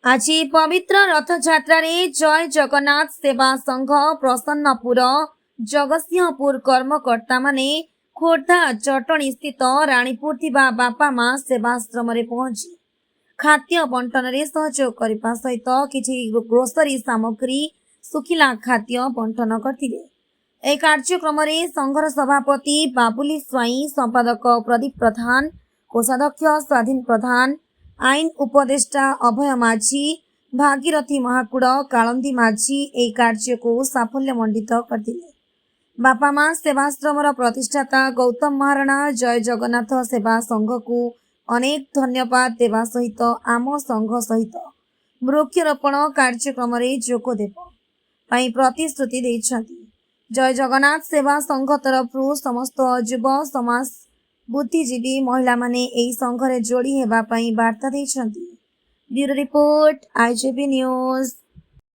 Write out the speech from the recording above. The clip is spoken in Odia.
ଆଜି ପବିତ୍ର ରଥଯାତ୍ରାରେ ଜୟ ଜଗନ୍ନାଥ ସେବା ସଂଘ ପ୍ରସନ୍ନପୁର ଜଗତସିଂହପୁର କର୍ମକର୍ତ୍ତାମାନେ ଖୋର୍ଦ୍ଧା ଜଟଣୀ ସ୍ଥିତ ରାଣୀପୁର ଥିବା ବାପା ମା ସେବାଶ୍ରମରେ ପହଞ୍ଚି ଖାଦ୍ୟ ବଣ୍ଟନରେ ସହଯୋଗ କରିବା ସହିତ କିଛି ଗ୍ରୋସରୀ ସାମଗ୍ରୀ, ଶୁଖିଲା ଖାଦ୍ୟ ବଣ୍ଟନ କରିଥିଲେ। ଏହି କାର୍ଯ୍ୟକ୍ରମରେ ସଂଘର ସଭାପତି ବାବୁଲି ସ୍ୱାଇଁ, ସମ୍ପାଦକ ପ୍ରଦୀପ ପ୍ରଧାନ, କୋଷାଧ୍ୟକ୍ଷ ସ୍ୱାଧୀନ ପ୍ରଧାନ, ଆଇନ ଉପଦେଷ୍ଟା ଅଭୟ ମାଝୀ, ଭାଗୀରଥୀ ମହାକୁଡ଼, କାଳନ୍ଦୀ ମାଝୀ ଏହି କାର୍ଯ୍ୟକୁ ସାଫଲ୍ୟମଣ୍ଡିତ କରିଥିଲେ। ବାପା ମା ସେବାଶ୍ରମର ପ୍ରତିଷ୍ଠାତା ଗୌତମ ମହାରଣା ଜୟ ଜଗନ୍ନାଥ ସେବା ସଂଘକୁ ଅନେକ ଧନ୍ୟବାଦ ଦେବା ସହିତ ଆମ ସଂଘ ସହିତ ବୃକ୍ଷରୋପଣ କାର୍ଯ୍ୟକ୍ରମରେ ଯୋଗ ଦେବା ପାଇଁ ପ୍ରତିଶ୍ରୁତି ଦେଇଛନ୍ତି। ଜୟ ଜଗନ୍ନାଥ ସେବା ସଂଘ ତରଫରୁ ସମସ୍ତ ଯୁବ ସମାଜ, ବୁଦ୍ଧିଜୀବୀ, ମହିଳାମାନେ ଏହି ସଂଘରେ ଯୋଡ଼ି ହେବା ପାଇଁ ବାର୍ତ୍ତା ଦେଇଛନ୍ତି। Bureau report, IJB news.